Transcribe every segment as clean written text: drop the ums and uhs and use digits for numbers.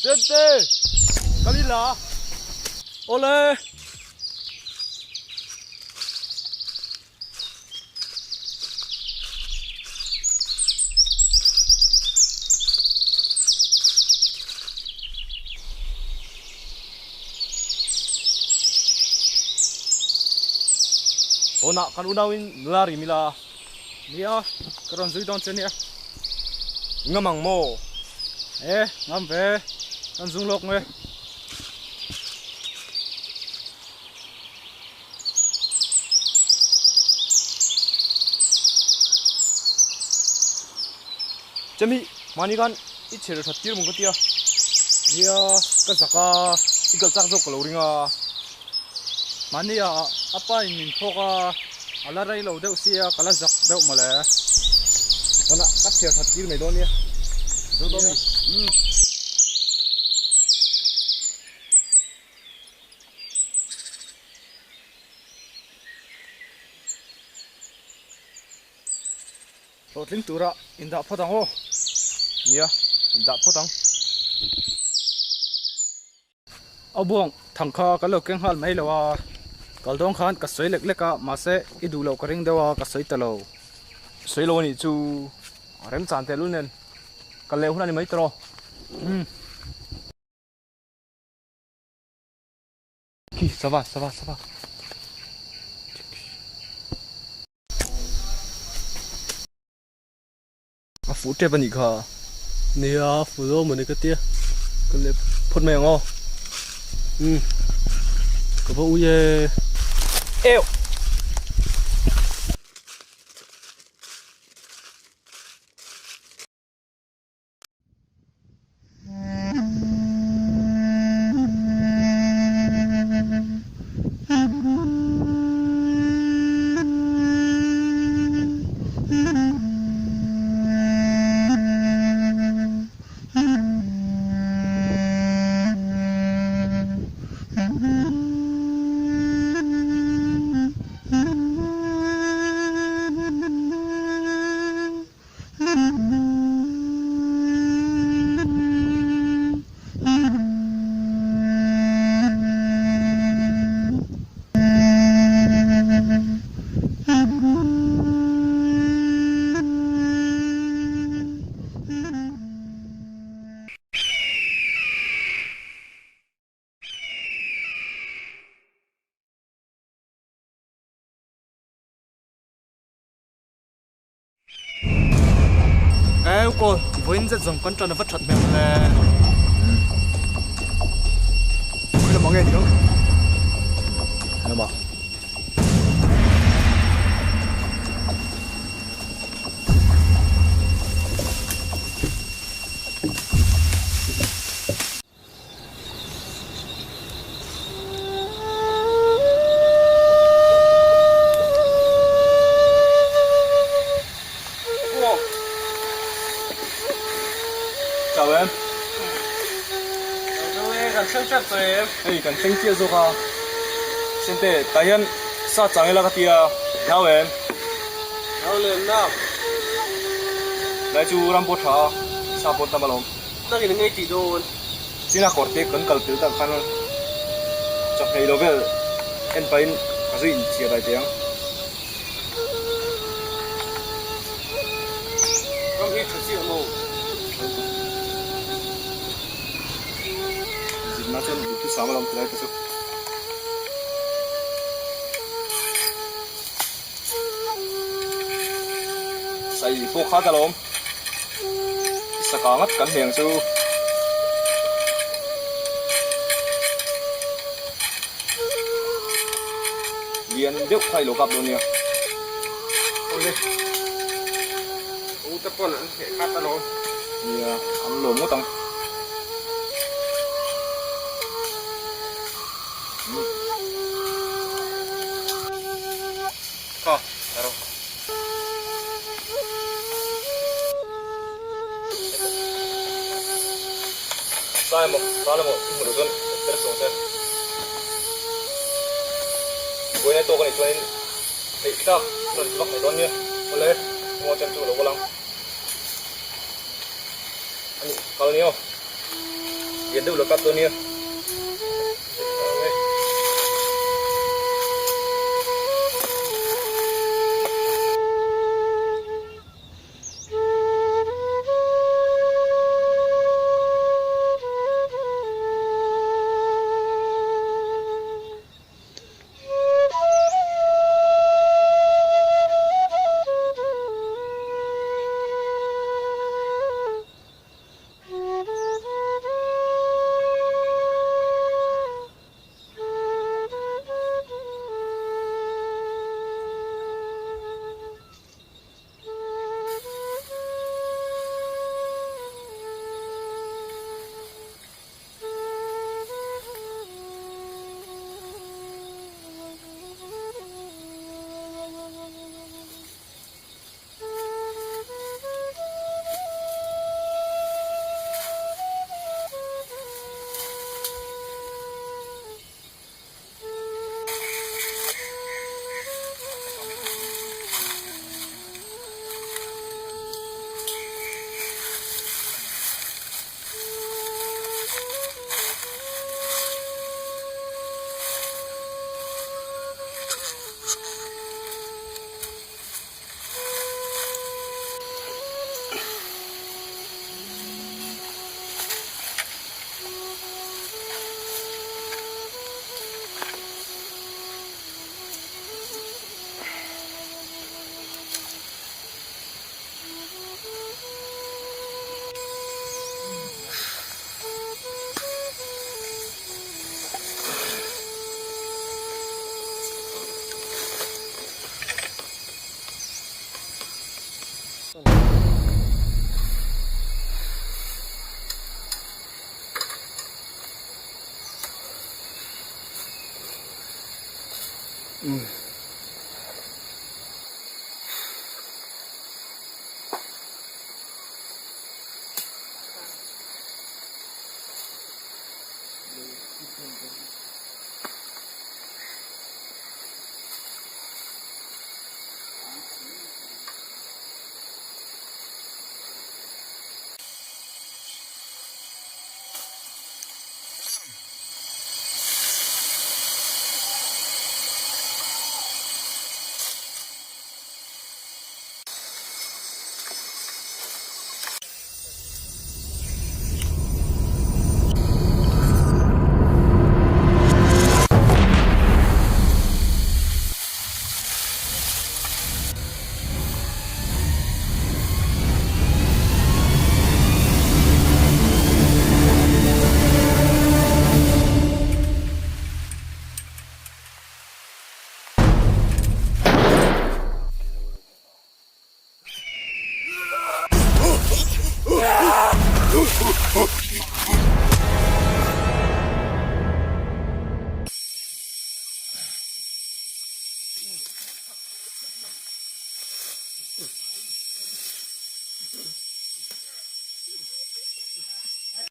Sente! Kalila! Ole! Tunah kan unauin nula rim ila. Nia, ka rawn zui dawn che nia. Ngam ang maw? E, ngam ve. Kan zung lawk nge. Chemi, mahni khan i chher that tir mawng ka tia. Nia, ka zak a. I kal chak zawk ka lo ring a. Mahni ah a pa in min phawk a, a la rei lo deuh sia ka la zak deuh mawle. Hmanah ka chher that tir mai dawn nia. Zo dawn mi. Umm. Hlawhtling tura indah phawt ang aw. Nia, indah phawt ang. A buang thang kha ka lo keng nghal mai lo a, kal dawn khan ka sawi lek lek a, mahse i duh loh ka ring deuh a, ka sawi ta lo. Sawi lo a nih chu remchan teh lul nen ka leh hun a ni mai tawh. Umm. Khi sava sava sava. A fuh tep a nih kha. Nia a fuh zo mawni ka tia. Ka lep phawt mai ang aw. Umm ka va ui e. Euh. Kawl, vawiin zet zawng kan ṭan a va ṭhat hmel le. Khawi lamah nge ni ang? Lamah. Chau em? Chau e, kan thleng tep tawh em? Hei kan thleng chiah zawk a. Sente, tah hian sa chang ila ka ti a, hlau em? Hlau lem na. Lai chu ram pawh tha a, sa pawh tam alawm. Nangin engei tih dawn? China kawr te kan kal pel tak khan chawhmeh lo vel en pahin ka zui inchhiar dai teh ang. Ram hi tha chiah maw? Tha lutuk. Zirna chuan duhthusam alawm tilai te chu. Sai pawh kha ka lawm. Saka ngat kan hmel chu. Lian deuh kha i lo kap dawn nia. Awle. U te pawn an heh khat alawm. Nia, an lawm ngawt ang. Kha, la rawh. Sai emaw, ral emaw i hmu loh chuan tel suh ang che. Buaina tawk a nih chuanin theih tlak i rawn ti vak mai dawn nia. Awle, emaw chem chu ka lo kawl ang. A nih, kal ni aw. Lian deuh lo kap dawn nia.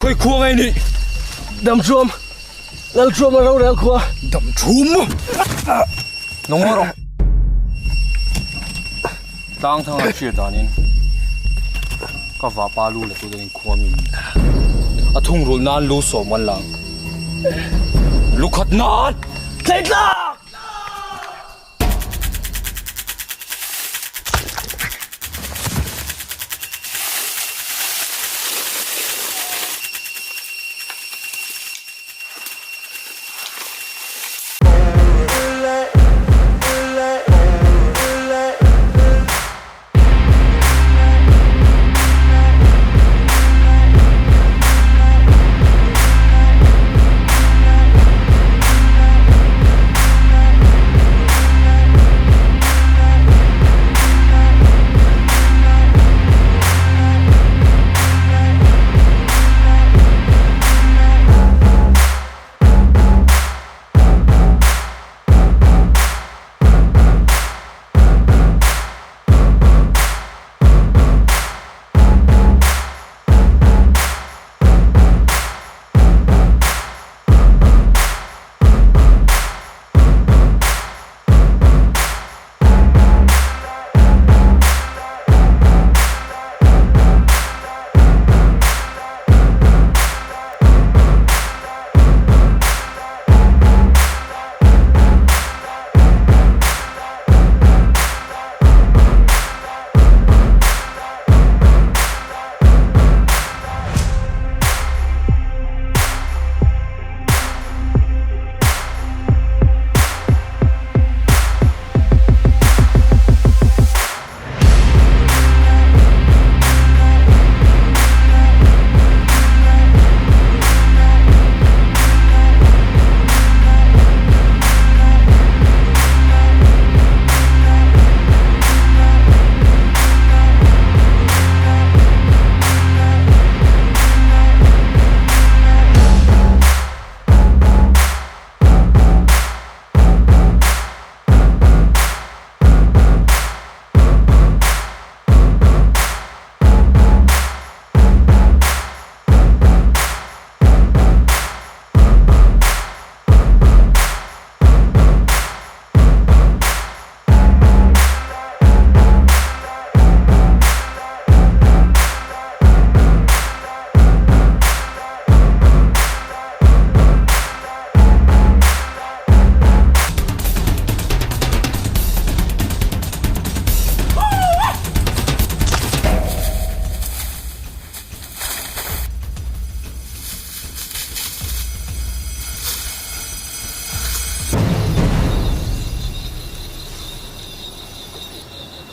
Khawi khua ngai ni? Damṭhuam, Lalṭhuam a rorel khua. Damṭhum maw? Nang maw rawh? Tlang thang a hriat danin ka vapa lu la tu danin khua min a thungrulh nan lu sawm an lang. Lu khat nan! Tleitlak!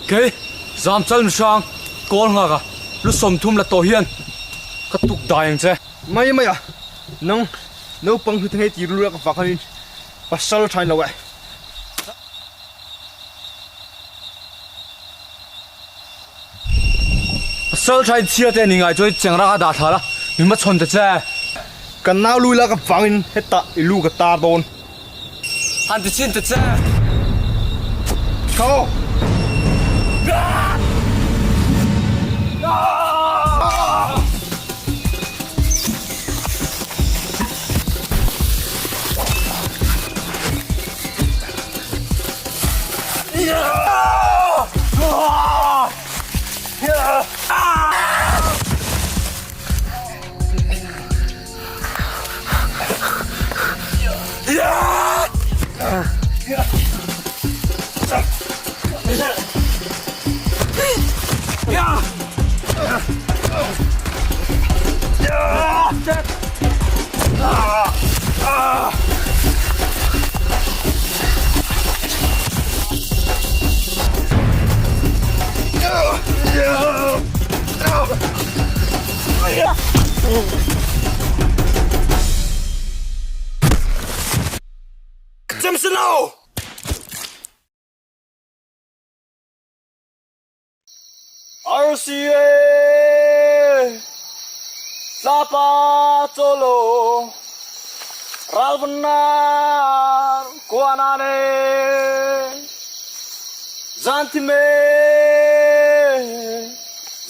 Kei, Zamchal mihrang, kawl nghak a, lu 30 la tawh hian ka tuk dai ang che. Mai mai a, nang naupang hlute ngei tir lu a ka vang khanin pasal thain lo e. Pasal thain chhia te ni ngai chuan cheng rang a dah thla la, min hmachhawn ta che. Ka nau lu ila ka vangin hetah i lu ka tar dawn. Han ti chin ta che. Tho! RCA! Tlapa cholo ralvannar kuanane zanthime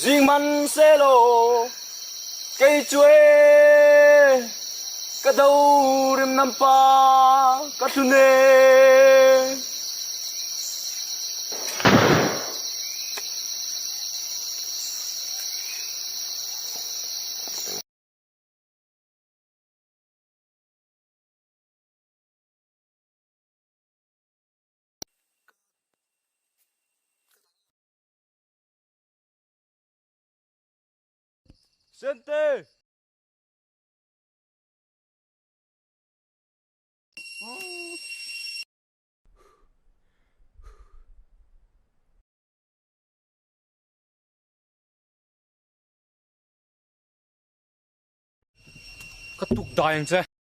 jingman selo kei chue ka do rim nampa ka tlune. Sente! Ka tuk dai ang che.